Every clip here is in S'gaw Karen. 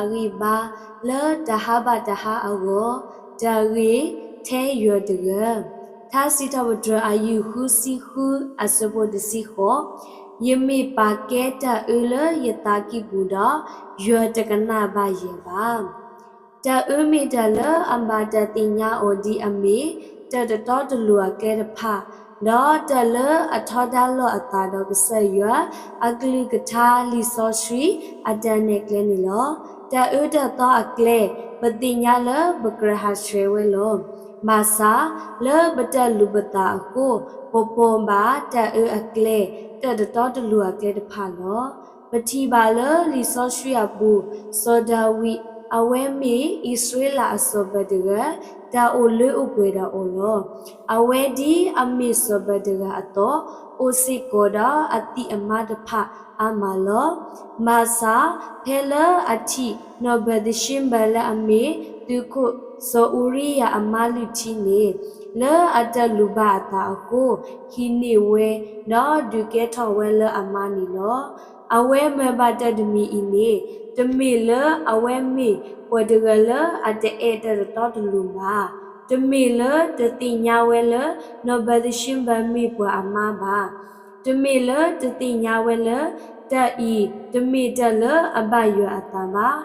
တၢ်ဂံၢ်တၢ်ဘါလၢတဟါဘၣ်တဟါအဂီၢ်, တၢ်ဂ့ၤထဲယွၤတဂၤ. ထါစံးထီၣ်ပတြၢၤ အယုၢ်ဃုဆံဃု အဆၢဖိတဆံဃိး, ယမ့ၢ်ပာ်ကဲတၢ်အၢလၢယသးကံၢ်ပူၤဒီး, ယွၤတကနၣ်ဘၣ်ယဲဘၣ်. တၢ်အၢမ့ၢ်တၢ်လၢအဘၣ်တၢ်သ့ၣ်ညါအီၤဒ်အမ့ၢ်တၢ်တတီတလိၤအကျဲတဖၣ်, ဒီးတၢ်လၢအထီဒါလိာ်အသးဒီးကစၢ်ယွၤအကလုၢ်ကထါလံာ်စီဆှံအတၢ်နဲၣ်ကျဲန့ၣ်လီၤ. တၢ်အၢတၢ်သီအကျဲ ပသ့ၣ်ညါလၢပကြၢးဟးဆှဲးဝဲလီၤ. ဘၣ်ဆၣ်လၢပတၢ်လူၤပသးအဃိ, ပပိာ်ဘၣ်တၢ်အၢအကျဲ တၢ်တတီတလိၤအကျဲတဖၣ်လီၤ. ပထံၣ်ဘၣ်လၢလံာ်စီဆှံအပူၤ, စီၤဒၤဝံး အဝဲမ့ၢ်အံၣ်စရ့လးအစီၤပၤတဂၤ, တၢ်အိၣ်လၢအိၣ်ပှဲၤဒီးအီၤလီၤ. အဝဲဒ်အမ့ၢ်စီၤပၤတဂၤအသိး, အိၣ်စ့ၢ်ကီးဒီးအသံၣ်အမါတဖၣ်အါမးလီၤ. ဘၣ်ဆၣ်ဖဲလၢအထံၣ်နီၢ်ဘၤသရှ့ဘၤလၢအမ့ၢ်သုးခိၣ်စီၤအူၤရံယၤအမါလုၢ်ထံန့ၣ်, လၢအတၢ်လူၤဘၣ်အသးအဃိ, ဟံးန့ၢ်ဝဲ, ဒီးဒုးကဲထီၣ်ဝဲလၢအမါန့ၣ်လီၤ. အဝဲမၤဘၣ်တၢ်တမံၤအံၤန့ၣ်, တမ့ၢ်လၢအဝဲမ့ၢ်ပှၤတဂၤလၢအတအဲၣ်တၢ်တတီတလိၤဘၣ်. တမ့ၢ်လၢတသ့ၣ်ညါဝဲလၢနီၢ်ဘၤသရှ့ဘၤမ့ၢ်ပှၤအမါဘၣ်. တမ့ၢ်လၢတသ့ၣ်ညါဝဲလၢ တၢ်အံၤတမ့ၢ်တၢ်လၢအဘၣ်ယွၤအသးဘၣ်.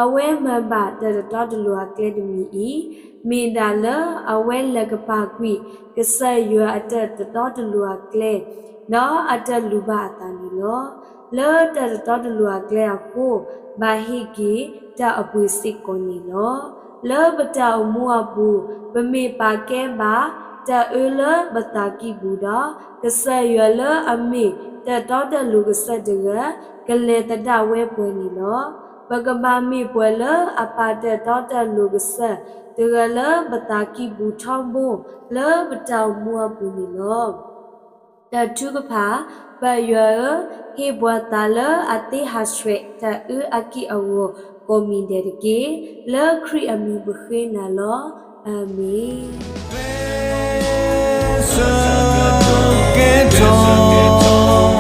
အဝဲမၤဘၣ်တၢ်တတီတလိၤအကျဲတမံၤအံၤ, မ့ၢ်ဒၣ်လၢအဝဲလဲၤကပာ်ကွံာ်ကစၢ်ယွၤအတၢ်တတီတလိၤအကျဲ, ဒီးအတၢ်လူၤဘၣ်အသးန့ၣ်လီၤ. လၢတၢ်တတီတလိၤအကျဲအဃိ, ဘၣ်ဟ့ၣ်က့ၤတၢ်အပှ့ၤစ့ၢ်ကီးန့ၣ်လီၤ. လၢပတၢ်အိၣ်မူအပူၤ, ပမ့ၢ်ပာ်ကဲဘၣ်တၢ်အၢလၢပသးကံၢ်ပူၤဒီး, ကစၢ်ယွၤလၢအမ့ၢ်တၢ်တီတၢ်လိၤကစၢ်တဂၤ ကလဲၤသဒၣ်ဝဲပှဲၤန့ၣ်လီၤ. ပကဘၣ်မ့ၢ်ပှၤလၢအပာ်တၢ်တီတၢ်လိၤကစၢ်တဂၤလၢပသးကံၢ်ပူၤထီဘိလၢပတၢ်အိၣ်မူအပူၤန့ၣ်လီၤ. တၢ်ထုကဖၣ်, ပၢ်ယွၤဧၢ, ဟ့ၣ်ပှၤသးလၢအသ့ဟးဆှဲးတၢ်အၢအက့ၢ်အဂီၤကိးမံၤဒဲးတက့ၢ်. လၢခရံာ်အမံၤပဃ့နၤလီၤ. အၤမ့ၣ်.